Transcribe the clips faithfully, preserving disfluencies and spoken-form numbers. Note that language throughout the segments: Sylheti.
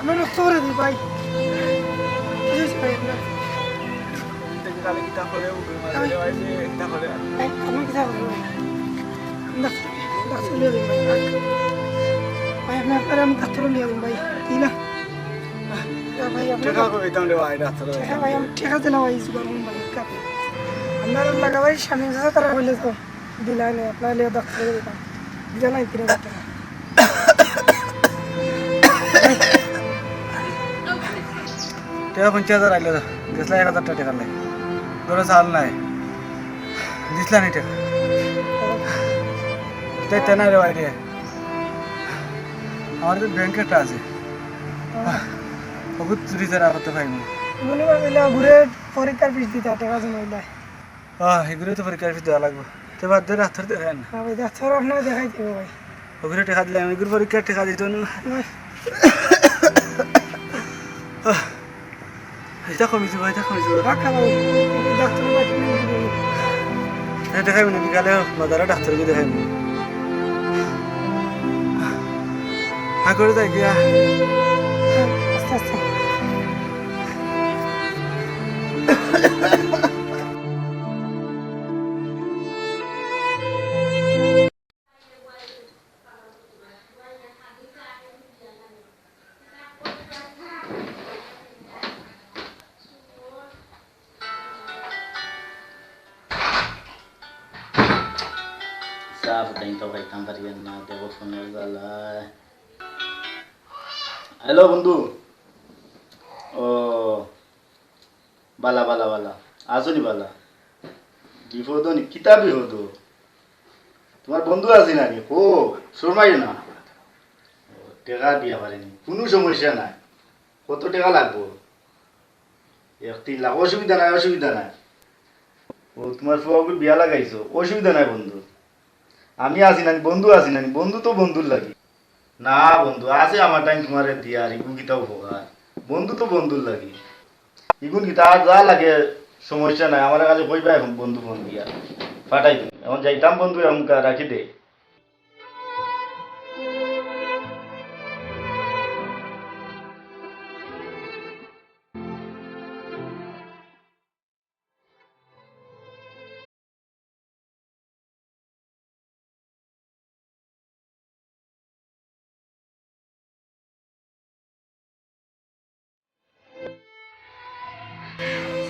আপনার রক্ত করে দিই ভাই। কি হয়েছে ভাই আপনার? এই যে কালে কিতা করে, উঠে মাঝে আমি দেওয়া হয়েছে, কিতা করে? ভাই, আপনি কিতা করেন ভাই? আমি ডাক্তার, ডাক্তার লিয়ে দিন ভাই। ভাই, আপনি, আপনার আমি ডাক্তার লিয়ে দিন ভাই। কি না? ভাই, আপনার টেকা কই দিতাম রে ভাই, ডাক্তার টেকা ভাই, আমি টেকা দিলাম ভাই, জোগাড় করুন ভাই, কাপড়। আপনার লাগা ভাই, স্বামী চাচা তারা হইলে তো দিলাই নাই, আপনার লিয়ে ডাক্তার দিলাম। দিলা নাই তিন হাজার টেকা। টেকা পঞ্চাশ হাজার আইলো, গেছলা এক হাজার টেকা লাগে। ঘরে চাল নাই, দিছলা নি টেকা? তাই তে নাই রে ভাই রে, আমার তো ব্যাংকে একটা আছে, ওকে চুরি চারা করতে পারি না। মনে হয় মিলা ঘুরে পরীক্ষার ফিস দিতা, টেকা জমাইলা। আহ, এগুলো তো পরীক্ষার ফিস দেওয়া লাগবো। তো বাদ দে, ডাক্তার দেখাই না। হ্যাঁ ভাই, ডাক্তার আপনার দেখাই দিব ভাই। ওগুলো টেকা দিলে আমি এগুলো পরীক্ষার টেকা দিত না। না। আহ, এটা কমিছে ভাই, এটা কমিছে। রাখা ভাই, ডাক্তার দেখাই না, বিকালে বাজারে ডাক্তারকে দেখাই না। হ্যাঁ, করে যাই গিয়া। আস্তে আস্তে। চা ফুটাইন তো খাইতাম পারি না, দেখো ফোনের জ্বালায়। হ্যালো বন্ধু। ও, বালা, বালা, বালা। আছো নি বালা? বিপদ নি? কিতা বিপদ? তোমার বন্ধু আছে না নি? ও, শর্মাইও না। ও, টেকা দিয়া পারেনি। কোনো সমস্যা নাই। কত টেকা লাগবো? এক তিন লাখ। অসুবিধা নাই, অসুবিধা নাই। ও, তোমার ফুয়াগুর বিয়া লাগাইছো? অসুবিধা নাই বন্ধু। আমি আছি নানি, বন্ধু আছি নানি, বন্ধু তো বন্ধুর লাগি। না বন্ধু, আছে আমার টাইম তোমারে দিয়ার, ইগু কিতা উপকার। বন্ধু তো বন্ধুর লাগি। ইগুন কিতা আর যা লাগে সমস্যা নাই, আমার কাছে কইবা এখন বন্ধু ফোন দিয়া। পাঠাই দিন। এখন যাইতাম বন্ধু, এখন কা-, রাখি দে।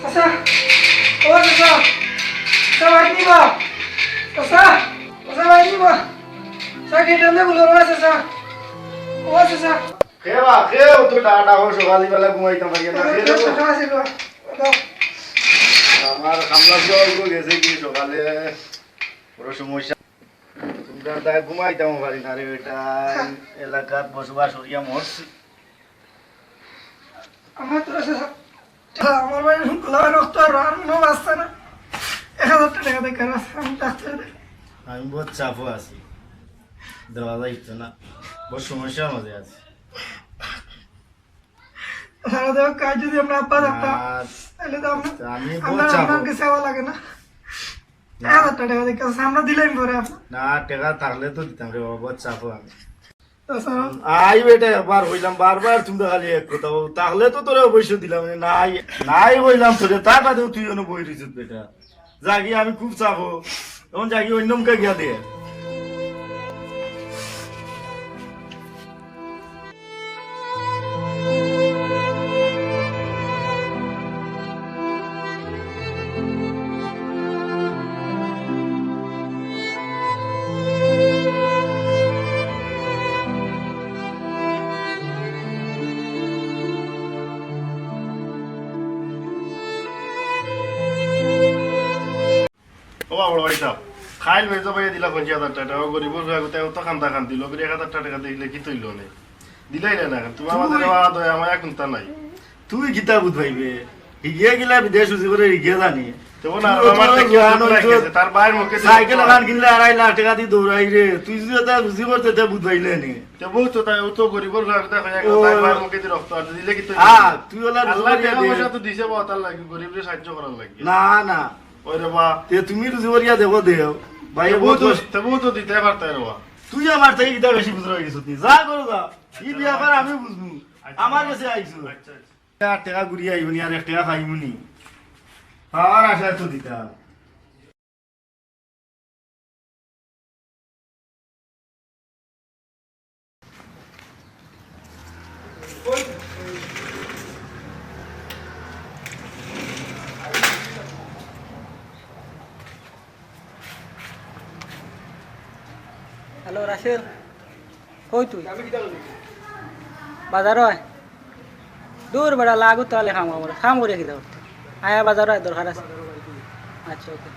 চাচা, ও চাচা, চাচা ভাই নিবা, চাচা, চাচা ভাই নিবা, চাচা গেট আনতে বলো না চাচা, ও চাচা। কে বা, কে অত টাকা টাকা সকালবেলা ঘুমাইতাম পারি না, কে রে? চাচা, চাচা, চাচা, দাও। আমার কামলা সব গেছে কি সকালে, বড় সমস্যা। তোমরা তাই ঘুমাইতাম পারি না রে বেটা, এলাকাত বসবাস করিয়া মরছি। আমার তো আছে, আমার ভাই গোলা রক্ত আর, আর মনে বাঁচছে না। এক হাজার টেকা দরকার আছে, আমি ডাক্তার দেখাই। আমি বহুত চাপও আছি, দেওয়া যাইতো না, বহুত সমস্যার মাঝে আছি। সারা দেওয়া কাজ যদি আমরা আব্বা থাকতাম, আর তাহলে তো আমরা, আমি আমরা, বহুত চাপও। আপনার কাছে যাওয়া লাগে না। না। এক হাজার টেকা দেখে আছে, আমরা দিলাম পরে আপনার। না, টেকা থাকলে তো দিতাম রে বাবা, বহুত চাপও আমি। আই বেটা, একবার কইলাম, বারবার তোমরা খালি এক কথা কও। থাকলে তো তোরে অবশ্য দিলাম, মানে নাই, নাই কইলাম তোরে, তার বাদেও তুই অনো বই রইছত বেটা। যাগি আমি খুব চাপো, এখন যাগি অন্য মুখে গিয়া দে। ও বাবা, ওই সাব, খাইল বেজো ভাইয়া দিলা পঞ্চাশ হাজার টাকা, ও গরিবর ভাই, কোথায় অত খান্দা খান্দি, লোকের এক হাজার টাকা দিলে কি তৈল নেই? দিলাই না, না, তোমার আমাদের তুই অত দয়া মায়া কুন্তা নাই। তুই কিতা বুঝ পাইবে? হিগিয়া গিলা বিদেশ উজি করে হিগিয়া জানি। তেমন তুই আর অত আমার বড় থেকে জোয়ান চোখ হইছো, লাগিয়েছে, তার ভাইয়ের মুখে দিয়ে সাইকেল রক্ত খান কিনলে আড়াই লাখ টাকা দিয়ে দৌড়াই রে। তুই যদি এটা বুঝি করতে, এটা বুঝ পাইলে নি। তে বউ তো তাই, ও তো গরিবর ভাই, কোথায় খায়, ও। তার ভাইয়ের মুখে দিয়ে রক্ত আর দিলে কি তুই আ, তুই ওলা আল্লাহ রুজি টাকা দিয়া দে। পয়সা তো দিছে, বাবা, তার লাগি, গরিবরে সাহায্য করার লাগি। না, না। ওই রে বা। তে তুমি রুজি করিয়া দেখো দেও। ভাই, তে বউ তো, বহুত কষ্ট। তে বউ তো দিতে পারতায় রে বা। তুই আমার থাকি কিতা বেশি বুঝরা অই গেছত নি? যা করো যা। ই ব্যাপার আমি বুঝমু। আচ্ছা, আমার কাছে আইছো। আচ্ছা, আচ্ছা। আর টেকা ঘুরি আইবো নি, আর এক টেকা পাইমু নি। পাওয়ার আশায় তো দিতাম। হ্যালো রাসেল, কই তুই? বাজারো আয়। দূর বেটা, লাগু তাহলে কাম কাম করে। কাম করিয়া কিতা করতে? আয়া বাজারো আয়, দরকার আছে। আচ্ছা, ওকে।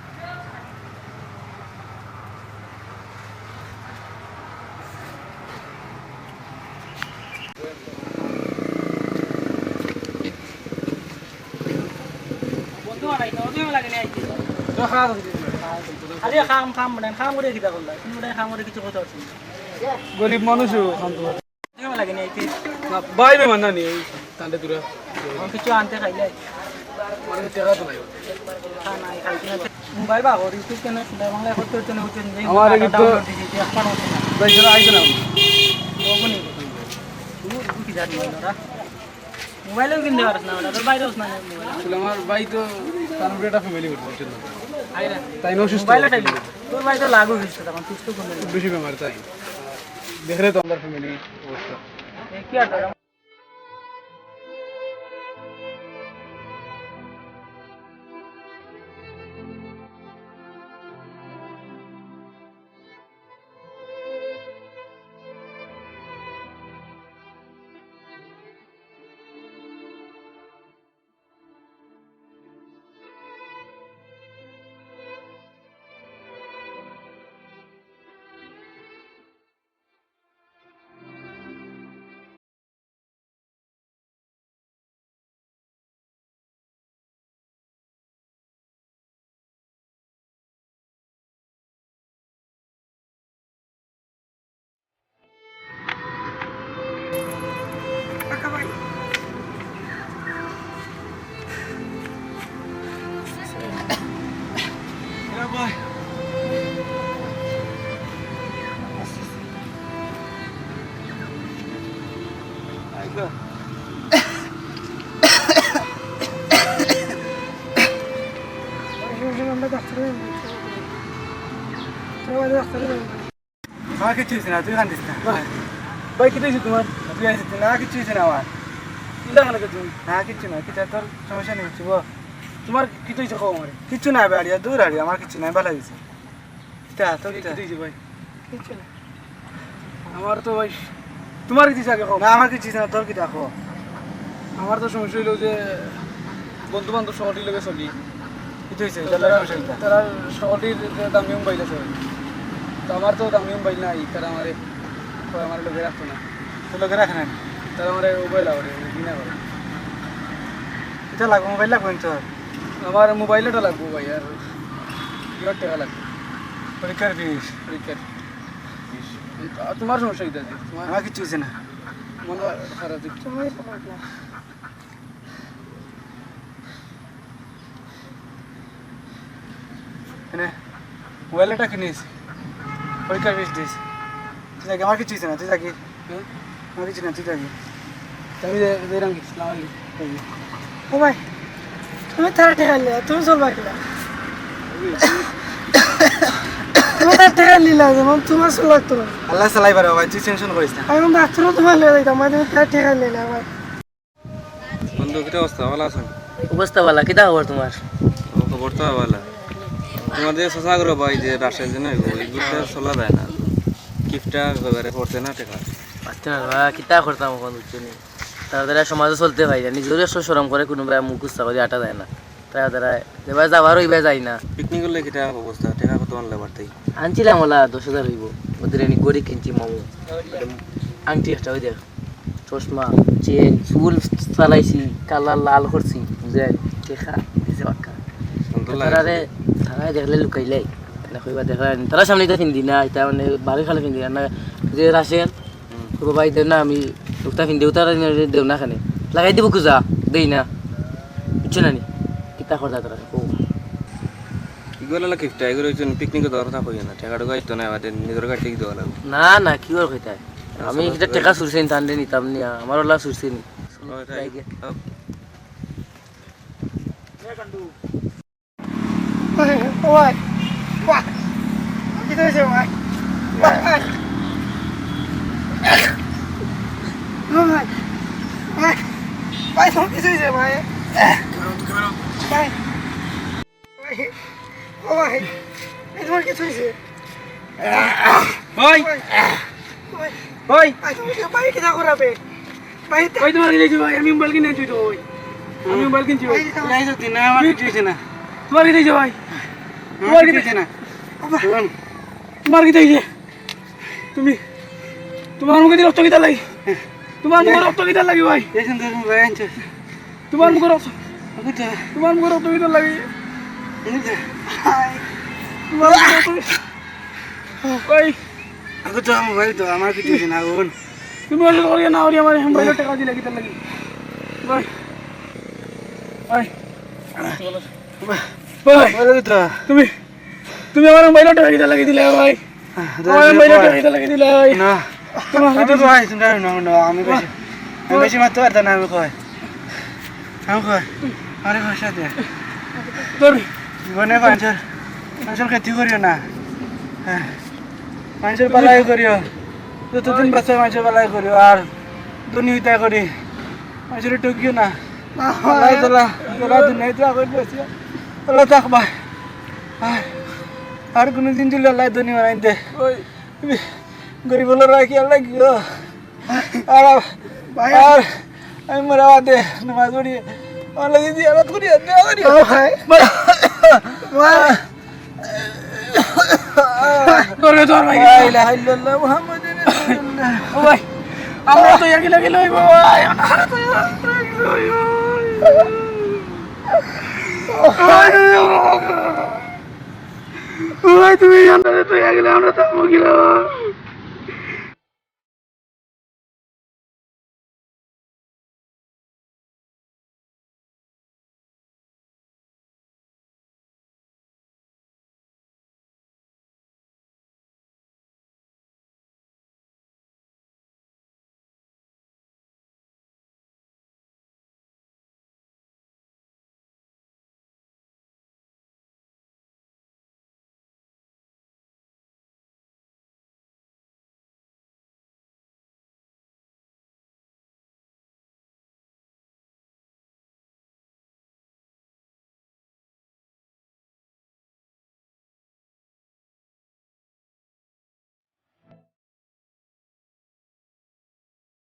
বন্ধু বানাই তো, তুমি লাগে নি আইতে। আরে কাম, কাম বানাই, কাম করে কিতা করলা? তুমি বানাই কাম করে কিছু কথা হচ্ছে না। গরিব মানুষ ও, কাম তো। তুমি লাগে নি আইতে। না, ভাই বেমান না নি, ওই তান্ডে দূরে। আমি কিছু আনতে খাইলে। মানে টেকা তো নাই। টেকা নাই, খাইতে না। মোবাইল বা ওর YouTube channel, শুনে বাংলা করতে হচ্ছে না, হচ্ছে না। আমার এই তো ডাউনলোড দিছি, তুই এখন হচ্ছে না। ভাই, চলো, আইসো না। ওগুনি। তুই, তুই কি জানি, ওরা? মোবাইলও কিনতে পারছ না, ওটা তোর বাইরে হচ্ছে না মোবাইল। আসলে আমার ভাই তো তার উপরে একটা ফ্যামিলি করতে হচ্ছে না। আই না। তাই না, অসুস্থ। মোবাইলও টাইম। তোর ভাই তো লাগু হচ্ছে তখন, তুই তো কোনো বেশি বেমার তাই। দেখলে তো আমার ফ্যামিলি অবস্থা। এ, কি আর করা? আমার কিচ্ছু হইছে না, তুই কান্দিস না। ভাই, কিতা হইছে তোমার? তুই আইছিস না, কিচ্ছু হইছে না আমার। চিন্তা কেন তুমি? না, কিচ্ছু না, কিতা তোর সমস্যা নেই, শুভ। তোমার কিতা হইছে কও আমারে। কিচ্ছু নাই, বাড়ি দূর আড়ি, আমার কিচ্ছু নাই, ভালো হইছে। কিতা, তোর কিতা? কিতা হইছে ভাই? কিচ্ছু না। আমার তো ভাই, তোমার কিতা হইছে আগে কও? না, আমার কিচ্ছু হইছে না, তোর কিতা কও? আমার তো সমস্যা হইলো যে বন্ধু বান্ধব সকলটির লগে চলি। কিতা হইছে? তো এটা তারা, সমস্যা কিতা? তারা সকলটির যে দামি মোবাইল আছে ভাই। তো আমার তো দামি মোবাইল নাই, তারা আমারে কয় আমার লগে রাখতো না। তো লগে রাখে না? তারা আমারে মোবাইল আবার ঘৃণা করে। কিতা লাগবো? মোবাইল লাগবো নি তোর? আমার মোবাইল একটা লাগবো ভাই, আর বিরাট টেকা লাগবো। পরীক্ষার ফিস? পরীক্ষার ফিস। আর তোমার সমস্যা কিতা আছে? তোমার আমার কিচ্ছু হইছে না। মন খারাপ দেখছি। এনে, মোবাইল একটা কিনিস, পরীক্ষার ফিস দিস। তুই থাকি, আমার কিচ্ছু হইছে না, তুই থাকি। হুম? আমার কিচ্ছু না, তুই থাকি। আমি যে, যে রঙ গেছিলাম, আমি থাকি। ও ভাই, তুমি তার টেকা নিলা, তুমি চলবা কিলা? তুমি তার টেকা নিলা, যেমন তোমার চল লাগতো না। আল্লাহ চালাই পারে ভাই, তুই টেনশন করিস না। আমি ডাক্তারও তোমার লগে যাইতাম, মানে তুমি তার টেকা নিলা ভাই। বন্ধু, কিতা অবস্থা? ভালা আছো? অবস্থা ভালা, কিতা খবর তোমার? আমার খবর তো ভালা। তোমার যে চাচা গরু ভাই যে রাশেদ যে নাই গো, এগুলো তো চলা যায় না। কিপটা একেবারে পড়ছে না টেকা। আচ্ছা বাবা, কিতা করতাম অখন, বুঝছো নি? তারা তারা সমাজে চলতে পারি না, নিজেরও একটু শরম করে, কোনো ভাই মুখ উচ্চা করে আটা যায় না। তারা তারা যেবার যাবার ওইবার যাই না। পিকনিক করলে কিতা অবস্থা? টেকা কত আনলে বাড়তেই? আনছিলাম ওলা দশ হাজার হইব, ওদের এনে ঘড়ি কিনছি মামু, আংটি একটা ওই দেখ। চশমা, চেইন, চুল চালাইছি, কালার লাল করছি, বুঝলেন? দেখা দিছে বাক্কা। সুন্দর লাগে। তারারে, তারারে দেখলে লুকাইলাই। না কইবা দেখলা নি। তারা সামনে এটা পিন্দি না, এটা মানে বাড়ি খালে পিন্দি না। যে রাশেল, হুম। কইবা ভাই দেও না, আমি উক্তা পিন্দি, উতারা দেও না খানে। লাগাই দিব কুজা, দেই না। বুঝছো না নি? কিতা করতা তারা, কও। ইগুলা কিপটা, ইগুলা অইছইন পিকনিকো যাওয়ার কথা কইও না, টেকা টুকা আইতো না, আমাদের নিজর গাড়িত গিয়া দেওয়া লাগবো। না, না, কিওর কইতায়? আমি কিতা টেকা চুরছি নি, তানরে নিতাম নি, আমার অলা চুরছি নি। ও ভাই, বাহ, কিতা অইছে ভাই? ভাই, ও ভাই, ভাই, ভাই, সব কিছু অইছে ভাই। ভাই, ভাই, ও ভাই, ভাই, তোমার কিছু অইছে? ওই, ভাই, ভাই, ওই। ভাই, তুমি ভাই, কিতা করাবে? ভাই, ওই তোমার কি দেখি ভাই, আমি মোবাইল কিনে আনছি তো ভাই। আমি মোবাইল কিনছি ভাই। ভাই, এই যে দিন আমার কিছু অইছে না। তোমার কি দেখি ভাই? আমার তোমার কি কিছু অইছে না। বাবা। তোমার কি দেখি? তুমি, তোমার মুখে দিয়ে রক্ত কিতা লাগি? তোমার মুখে রক্ত কিতা লাগি ভাই? এই যে দেখুন ভাই, আনছে। তোমার মুখে রক্ত, আগুতা। তোমার মুখে রক্ত কিতা লাগি? এই যে। তোমার মুখে রক্ত, ভাই। আগুতা, মোবাইল তো আমার কিছু অইছে না, বোন। তুমি অইলে করিয়া না, ওরে আমার মোবাইল টেকা দিলে কিতা লাগি? ভাই, ভাই, ভাই, ভাই, আগুতা। তুমি, তুমি আমার মোবাইল টেকা কিতা লাগি দিলে ভাই? আহ, আমার মোবাইল টেকা কিতা লাগি দিলে ভাই? না। তোমার আমি কই, তুমি না, না, না, আমি বেশি, আমি বেশি মারতে পারতাম না, আমি কই। আমি কই, আরে ভাষা দে। তোর জীবনে মানুষের, মানুষের ক্ষতি করিও না। হ্যাঁ। মানুষের ভালাই করিও। যতদিন বাঁচো মানুষের ভালাই করিও। আর দুনিয়া করি। মানুষের ঠকিও না। না, আল্লাহ তাআলা, তাআলা দুনিয়াত রাখো বেশি। আল্লাহ থাকবা। আর, আর কোনোদিন যদি আল্লাহ ধনী বানাই দে। ওই। গরিব অকলর রাখি আল্লাহ কি গো? আর, ভাই। আর আমি মরা বাদে নামাজ পড়ি। আমার লাগি জিয়ারত করি, দোয়া করি। ও ভাই। ভাই। ভাই। ধরে ধর ভাই। লা ইলাহা ইল্লাল্লাহ মুহাম্মাদুর রাসূলুল্লাহ। ও ভাই, আমরা তো একই লাগি লইব ভাই, আমরা তো একই লইব। ও ভাই, তুমি জানতে তো একই, আমরা তো মুগিলা।